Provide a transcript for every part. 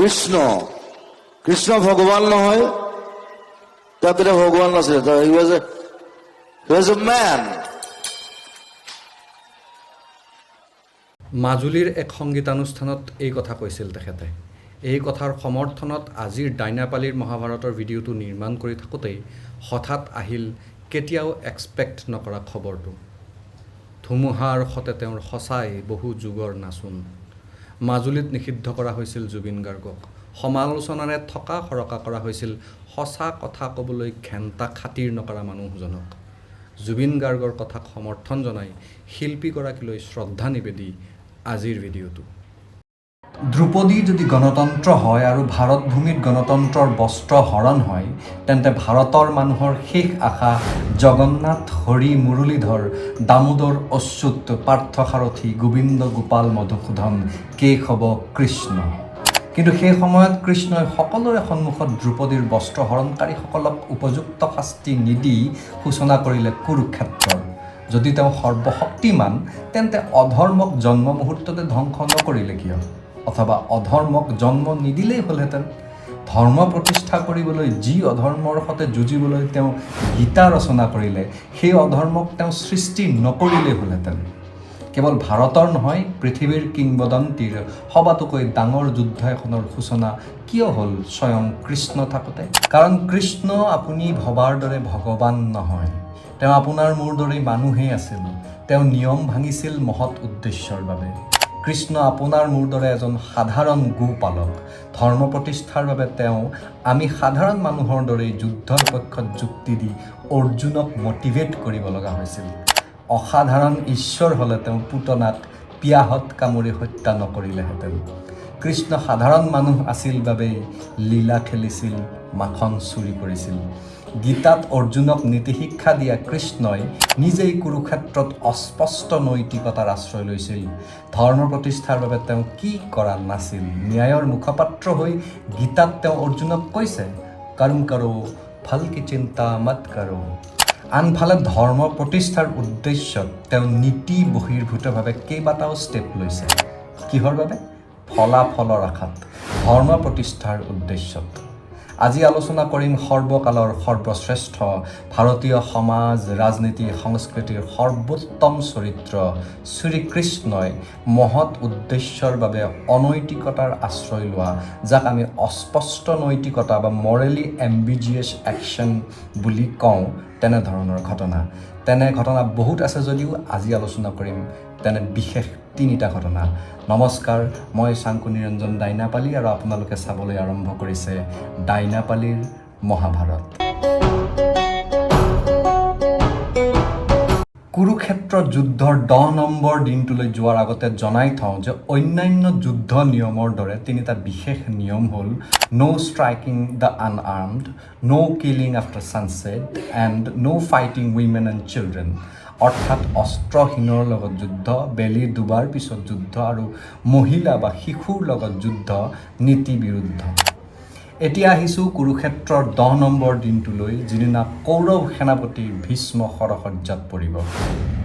কৃষ্ণ, কৃষ্ণ ভগৱান নহয়। তেওঁ তেতিয়া ভগৱান নাছিলে। He was a man. মাজুলীৰ এক সংগীতানুষ্ঠানত এই কথা কৈছিল তেখেতে। এই কথাৰ সমৰ্থনত আজিৰ ডাইনাপালীৰ মহাভাৰতৰ ভিডিঅ'টো নিৰ্মাণ কৰি থাকোঁতেই হঠাৎ আহিল কেতিয়াও এক্সপেক্ট নকৰা খবৰটো। ধুমুহাৰ সতে তেওঁৰ সঁচাই বহু যুগৰ নাচোন। মাজুলীত নিষিদ্ধ কৰা হৈছিল জুবিন গাৰ্গক। সমালোচনাৰে থকা সৰকা কৰা হৈছিল সঁচা কথা ক'বলৈ ঘেণ্টা খাতিৰ নকৰা মানুহজনক। জুবিন গাৰ্গৰ কথাক সমৰ্থন জনাই শিল্পীগৰাকীলৈ শ্ৰদ্ধা নিবেদি আজিৰ ভিডিঅ'টো। দ্ৰৌপদী যদি গণতন্ত্ৰ হয় আৰু ভাৰতভূমিত গণতন্ত্ৰৰ বস্ত্ৰ হৰণ হয়, তেন্তে ভাৰতৰ মানুহৰ শেষ আশা জগন্নাথ, হৰি, মুৰলীধৰ, দামোদৰ, অচ্যুত, পাৰ্থসাৰথি, গোবিন্দ, গোপাল, মধুসূদন, কেশৱ, কৃষ্ণ। কিন্তু সেই সময়ত কৃষ্ণই সকলোৰে সন্মুখত দ্ৰৌপদীৰ বস্ত্ৰ হৰণকাৰীসকলক উপযুক্ত শাস্তি নিদি সূচনা কৰিলে কুৰুক্ষেত্ৰৰ। যদি তেওঁ সৰ্বশক্তিমান, তেন্তে অধৰ্মক জন্ম মুহূৰ্ততে ধ্বংস নকৰিলে কিয়? অথবা অধৰ্মক জন্ম নিদিলেই হ'লহেঁতেন। ধৰ্ম প্ৰতিষ্ঠা কৰিবলৈ যি অধৰ্মৰ সতে যুঁজিবলৈ তেওঁ গীতা ৰচনা কৰিলে, সেই অধৰ্মক তেওঁ সৃষ্টি নকৰিলেই হ'লহেঁতেন। কেৱল ভাৰতৰ নহয়, পৃথিৱীৰ কিংবদন্তিৰ সবাতোকৈ ডাঙৰ যুদ্ধ এখনৰ সূচনা কিয় হ'ল স্বয়ং কৃষ্ণ থাকোঁতে? কাৰণ কৃষ্ণ আপুনি ভবাৰ দৰে ভগৱান নহয়। তেওঁ আপোনাৰ মোৰ দৰেই মানুহেই আছিল। তেওঁ নিয়ম ভাঙিছিল মহৎ উদ্দেশ্যৰ বাবে। কৃষ্ণ আপোনাৰ মোৰ দৰে এজন সাধাৰণ গোপালক। ধৰ্ম প্ৰতিষ্ঠাৰ বাবে তেওঁ আমি সাধাৰণ মানুহৰ দৰেই যুদ্ধৰ পক্ষত যুক্তি দি অৰ্জুনক মটিভেট কৰিব লগা হৈছিল। অসাধাৰণ ঈশ্বৰ হ'লে তেওঁ পুতনাক পিয়াহত কামুৰি হত্যা নকৰিলেহেঁতেন। কৃষ্ণ সাধাৰণ মানুহ আছিল বাবেই লীলা খেলিছিল, মাখন চুৰি কৰিছিল। গীতাত অৰ্জুনক নীতি শিক্ষা দিয়া কৃষ্ণই নিজেই কুৰুক্ষেত্ৰত অস্পষ্ট নৈতিকতাৰ আশ্ৰয় লৈছিল। ধৰ্ম প্ৰতিষ্ঠাৰ বাবে তেওঁ কি কৰা নাছিল? ন্যায়ৰ মুখপাত্ৰ হৈ গীতাত তেওঁ অৰ্জুনক কৈছে, "कर्म करो, फल की चिंता मत करो।" আনফালে ধৰ্ম প্ৰতিষ্ঠাৰ উদ্দেশ্যত তেওঁ নীতি বহিৰ্ভূতভাৱে কেইবাটাও ষ্টেপ লৈছে। কিহৰ বাবে? ফলাফলৰ আশাত, ধৰ্ম প্ৰতিষ্ঠাৰ উদ্দেশ্যত। আজি আলোচনা কৰিম সৰ্বকালৰ সৰ্বশ্ৰেষ্ঠ ভাৰতীয় সমাজ, ৰাজনীতি, সংস্কৃতিৰ সৰ্বোত্তম চৰিত্ৰ শ্ৰীকৃষ্ণই মহৎ উদ্দেশ্যৰ বাবে অনৈতিকতাৰ আশ্ৰয় লোৱা, যাক আমি অস্পষ্ট নৈতিকতা বা মৰেলি এম্বিজিয়াছ একশ্যন বুলি কওঁ, তেনেধৰণৰ ঘটনা। তেনে ঘটনা বহুত আছে যদিও আজি আলোচনা কৰিম তেনে বিশেষ তিনিটা ঘটনা। নমস্কাৰ, মই চাংকু নিৰঞ্জন ডাইনাপালী আৰু আপোনালোকে চাবলৈ আৰম্ভ কৰিছে ডাইনাপালীৰ মহাভাৰত। কুৰুক্ষেত্ৰ যুদ্ধৰ 10 নম্বৰ দিনটোলৈ যোৱাৰ আগতে জনাই থওঁ যে অন্যান্য যুদ্ধ নিয়মৰ দৰে তিনিটা বিশেষ নিয়ম হ'ল no striking the unarmed, no killing after sunset and no fighting women and children। অৰ্থাৎ অস্ত্ৰহীনৰ লগত যুদ্ধ, বেলি ডুবাৰ পিছত যুদ্ধ আৰু মহিলা বা শিশুৰ লগত যুদ্ধ নীতি বিৰুদ্ধ। এতিয়া আহিছোঁ কুৰুক্ষেত্ৰৰ 10 নম্বৰ দিনটোলৈ, যিদিনা কৌৰৱ সেনাপতি ভীষ্ম শৰশয্যাত পৰিব।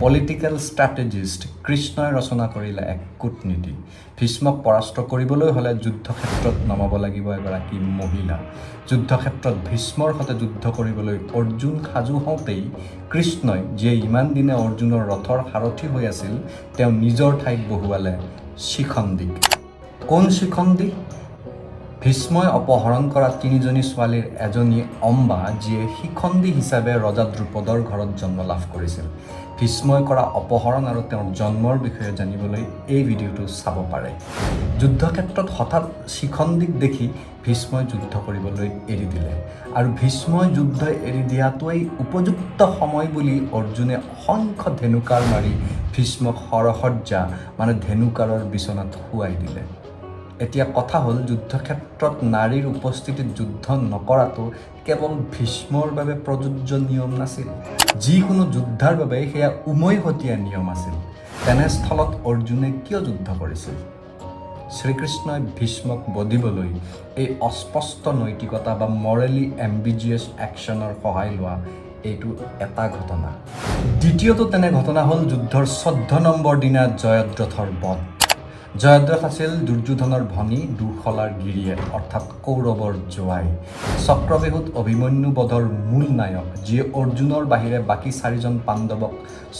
পলিটিকেল ষ্ট্ৰেটেজিষ্ট কৃষ্ণই ৰচনা কৰিলে এক কূটনীতি। ভীষ্মক পৰাস্ত কৰিবলৈ হ'লে যুদ্ধক্ষেত্ৰত নমাব লাগিব এগৰাকী মহিলা। যুদ্ধক্ষেত্ৰত ভীষ্মৰ সৈতে যুদ্ধ কৰিবলৈ অৰ্জুন সাজু হওঁতেই কৃষ্ণই, যিয়ে ইমান দিনে অৰ্জুনৰ ৰথৰ সাৰথি হৈ আছিল, তেওঁ নিজৰ ঠাইত বহুৱালে শিখণ্ডীক। কোন শিখণ্ডী? ভীষ্মই অপহৰণ কৰা তিনিজনী ছোৱালীৰ এজনী অম্বা, যিয়ে শিখণ্ডী হিচাপে ৰজা দ্ৰুপদৰ ঘৰত জন্ম লাভ কৰিছিল। ভীষ্মই কৰা অপহৰণ আৰু তেওঁৰ জন্মৰ বিষয়ে জানিবলৈ এই ভিডিঅ'টো চাব পাৰে। যুদ্ধক্ষেত্ৰত হঠাৎ শিখণ্ডীক দেখি ভীষ্মই যুদ্ধ কৰিবলৈ এৰি দিলে আৰু ভীষ্মই যুদ্ধ এৰি দিয়াটোৱেই উপযুক্ত সময় বুলি অৰ্জুনে অসংখ্য ধেনুকাঁড় মাৰি ভীষ্মক শৰশয্যা, মানে ধেনুকাঁড়ৰ বিচনাত শুৱাই দিলে। এতিয়া কথা হ'ল, যুদ্ধক্ষেত্ৰত নাৰীৰ উপস্থিতিত যুদ্ধ নকৰাটো কেৱল ভীষ্মৰ বাবে প্ৰযোজ্য নিয়ম নাছিল, যিকোনো যোদ্ধাৰ বাবে সেয়া উমৈহতীয়া নিয়ম আছিল। তেনেস্থলত অৰ্জুনে কিয় যুদ্ধ কৰিছিল? শ্ৰীকৃষ্ণই ভীষ্মক বধিবলৈ এই অস্পষ্ট নৈতিকতা বা মৰেলি এম্বিজিয়াছ একশ্যনৰ সহায় লোৱা, এইটো এটা ঘটনা। দ্বিতীয়টো তেনে ঘটনা হ'ল যুদ্ধৰ 14 নম্বৰ দিনা জয়দ্ৰথৰ বধ। জয়দ্ৰথ আছিল দুৰ্যোধনৰ ভনী দুৰ্শলাৰ গিৰিয়েক, অৰ্থাৎ কৌৰৱৰ জোৱাই। চক্ৰবেহুত অভিমন্যু বধৰ মূল নায়ক, যিয়ে অৰ্জুনৰ বাহিৰে বাকী চাৰিজন পাণ্ডৱক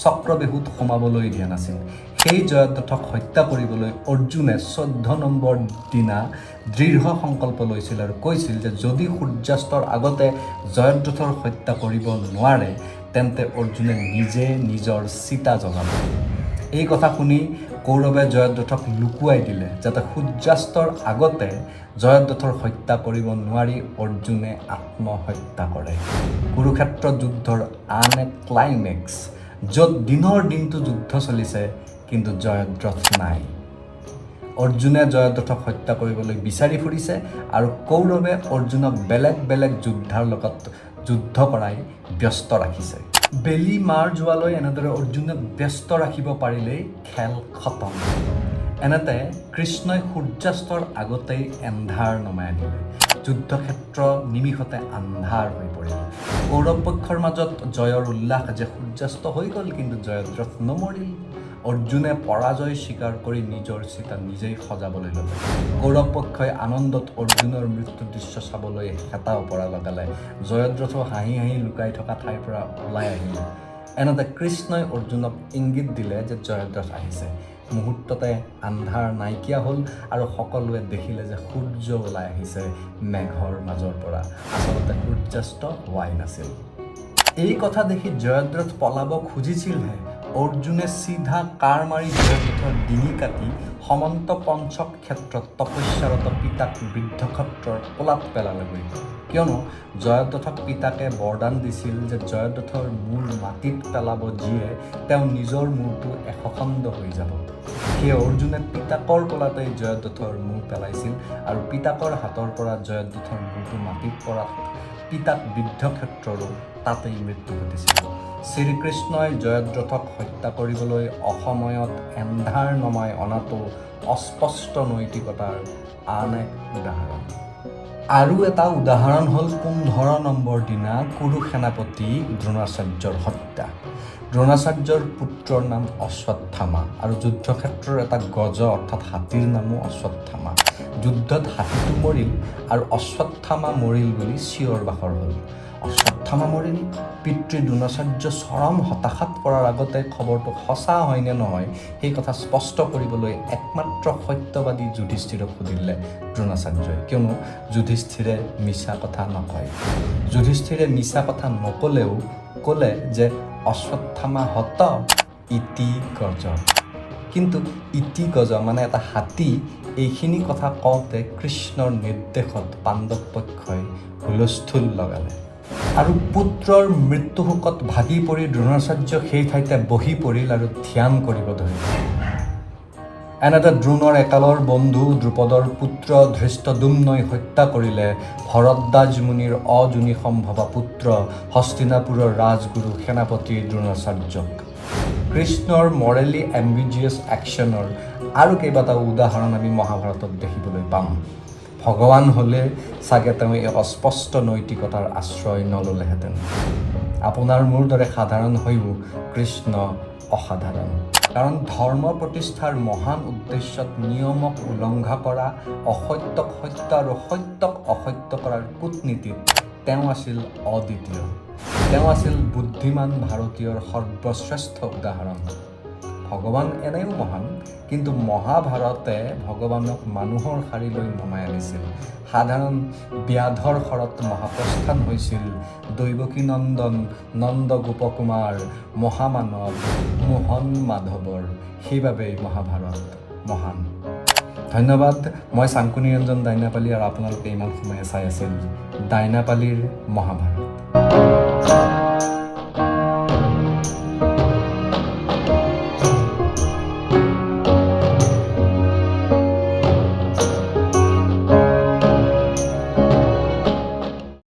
চক্ৰবেহুত সোমাবলৈ দিয়া নাছিল। সেই জয়দ্ৰথক হত্যা কৰিবলৈ অৰ্জুনে 14 নম্বৰ দিনা দৃঢ় সংকল্প লৈছিল আৰু কৈছিল যে যদি সূৰ্যাস্তৰ আগতে জয়দ্ৰথৰ হত্যা কৰিব নোৱাৰে, তেন্তে অৰ্জুনে নিজে নিজৰ চিতা জ্বলাব। এই কথা শুনি কৌৰৱে জয়দ্ৰথক লুকুৱাই দিলে, যাতে সূৰ্যাস্তৰ আগতে জয়দ্ৰথৰ হত্যা কৰিব নোৱাৰি অৰ্জুনে আত্মহত্যা কৰে। কুৰুক্ষেত্ৰ যুদ্ধৰ আন এক ক্লাইমেক্স, য'ত দিনৰ দিনটো যুদ্ধ চলিছে, কিন্তু জয়দ্ৰথ নাই। অৰ্জুনে জয়দ্ৰথক হত্যা কৰিবলৈ বিচাৰি ফুৰিছে আৰু কৌৰৱে অৰ্জুনক বেলেগ বেলেগ যোদ্ধাৰ লগত যুদ্ধ কৰাই ব্যস্ত ৰাখিছে। বেলি মাৰ যোৱালৈ এনেদৰে অৰ্জুনক ব্যস্ত ৰাখিব পাৰিলেই খেল খতম। এনেতে কৃষ্ণই সূৰ্যাস্তৰ আগতেই এন্ধাৰ নমাই আনিলে। যুদ্ধক্ষেত্ৰ নিমিষতে আন্ধাৰ হৈ পৰিল। কৌৰৱ পক্ষৰ মাজত জয়ৰ উল্লাস যে সূৰ্যাস্ত হৈ গ'ল, কিন্তু জয়দ্ৰথ নমৰিল। অৰ্জুনে পৰাজয় স্বীকাৰ কৰি নিজৰ চিতা নিজেই সজাবলৈ ল'লে। কৌৰৱ পক্ষই আনন্দত অৰ্জুনৰ মৃত্যুৰ দৃশ্য চাবলৈ হেতা ওপৰা লগালে। জয়দ্ৰথো হাঁহি হাঁহি লুকাই থকা ঠাইৰ পৰা ওলাই আহিল। এনেতে কৃষ্ণই অৰ্জুনক ইংগিত দিলে যে জয়দ্ৰথ আহিছে। মুহূৰ্ততে আন্ধাৰ নাইকিয়া হ'ল আৰু সকলোৱে দেখিলে যে সূৰ্য ওলাই আহিছে মেঘৰ মাজৰ পৰা। আচলতে সূৰ্যাস্ত হোৱাই নাছিল। এই কথা দেখি জয়দ্ৰথ পলাব খুজিছিলহে, অৰ্জুনে চিধা কাঁড় মাৰি জয়দ্ৰথৰ ডিঙি কাটি সমন্ত পঞ্চক ক্ষেত্ৰত তপস্যাৰত পিতাক বৃদ্ধক্ষত্ৰৰ কোলাত পেলালেগৈ। কিয়নো জয়দ্ৰথক পিতাকে বৰদান দিছিল যে জয়দ্ৰথৰ মূৰ মাটিত পেলাব যিয়ে, তেওঁ নিজৰ মূৰটো এশখণ্ড হৈ যাব। সেয়ে অৰ্জুনে পিতাকৰ কোলাতেই জয়দ্ৰথৰ মূৰ পেলাইছিল আৰু পিতাকৰ হাতৰ পৰা জয়দ্ৰথৰ মূৰটো মাটিত পৰাত পিতাক বৃদ্ধক্ষত্ৰৰো তাতেই মৃত্যু ঘটিছিল। শ্ৰীকৃষ্ণই জয়দ্ৰথক হত্যা কৰিবলৈ অসময়ত এন্ধাৰ নমাই অনাটো অস্পষ্ট নৈতিকতাৰ আন এক উদাহৰণ। আৰু এটা উদাহৰণ হ'ল 15 নম্বৰ দিনা কুৰু সেনাপতি দ্ৰোণাচাৰ্যৰ হত্যা। দ্ৰোণাচাৰ্যৰ পুত্ৰৰ নাম অশ্বত্থামা আৰু যুদ্ধক্ষেত্ৰৰ এটা গজ অৰ্থাৎ হাতীৰ নামো অশ্বত্থামা। যুদ্ধত হাতীটো মৰিল আৰু অশ্বত্থামা মৰিল বুলি চিঞৰ বাখৰ হ'ল। অশ্বত্থামা মৰিল, পিতৃ দ্ৰোণাচাৰ্য চৰম হতাশাত পৰাৰ আগতে খবৰটো সঁচা হয়নে নহয় সেই কথা স্পষ্ট কৰিবলৈ একমাত্ৰ সত্যবাদী যুধিষ্ঠিৰক সুধিলে দ্ৰোণাচাৰ্যই। কিয়নো যুধিষ্ঠিৰে মিছা কথা নকয়। যুধিষ্ঠিৰে মিছা কথা নক'লেও ক'লে যে অশ্বত্থামা হত ইতি গজ। কিন্তু ইতি গজ মানে এটা হাতী, এইখিনি কথা কওঁতে কৃষ্ণৰ নিৰ্দেশত পাণ্ডৱ পক্ষই হুলস্থুল লগালে আৰু পুত্ৰৰ মৃত্যুশোকত ভাগি পৰি দ্ৰোণাচাৰ্য সেই ঠাইতে বহি পৰিল আৰু ধ্যান কৰিব ধৰিলে। এনেতে দ্ৰোণৰ একালৰ বন্ধু দ্ৰুপদৰ পুত্ৰ ধৃষ্টদ্যুম্নই হত্যা কৰিলে ভৰদ্বাজ মুনিৰ অযোনি সম্ভৱা পুত্ৰ হস্তিনাপুৰৰ ৰাজগুৰু সেনাপতি দ্ৰোণাচাৰ্যক। কৃষ্ণৰ মৰেলি এম্বিজিয়াছ একশ্যনৰ আৰু কেইবাটাও উদাহৰণ আমি মহাভাৰতত দেখিবলৈ পাম। ভগৱান হ'লে চাগে তেওঁ এই অস্পষ্ট নৈতিকতাৰ আশ্ৰয় নল'লেহেঁতেন। আপোনাৰ মোৰ দৰে সাধাৰণ হৈও কৃষ্ণ অসাধাৰণ। কাৰণ ধৰ্ম প্ৰতিষ্ঠাৰ মহান উদ্দেশ্যত নিয়মক উলংঘা কৰা, অসত্যক সত্য আৰু সত্যক অসত্য কৰাৰ কূটনীতিত তেওঁ আছিল অদ্বিতীয়। তেওঁ আছিল বুদ্ধিমান ভাৰতীয়ৰ সৰ্বশ্ৰেষ্ঠ উদাহৰণ। ভগৱান এনেও মহান, কিন্তু মহাভাৰতে ভগৱানক মানুহৰ শাৰীলৈ নমাই আনিছিল। সাধাৰণ ব্যাধৰ শৰত মহাপ্ৰস্থান হৈছিল দৈৱকী নন্দন নন্দ গোপকুমাৰ মহামানৱ মোহন মাধৱৰ। সেইবাবেই মহাভাৰত মহান। ধন্যবাদ। মই চাংকু নিৰঞ্জন ডাইনাপালী আৰু আপোনালোকে ইমান সময়ে চাই আছিল ডাইনাপালীৰ মহাভাৰত।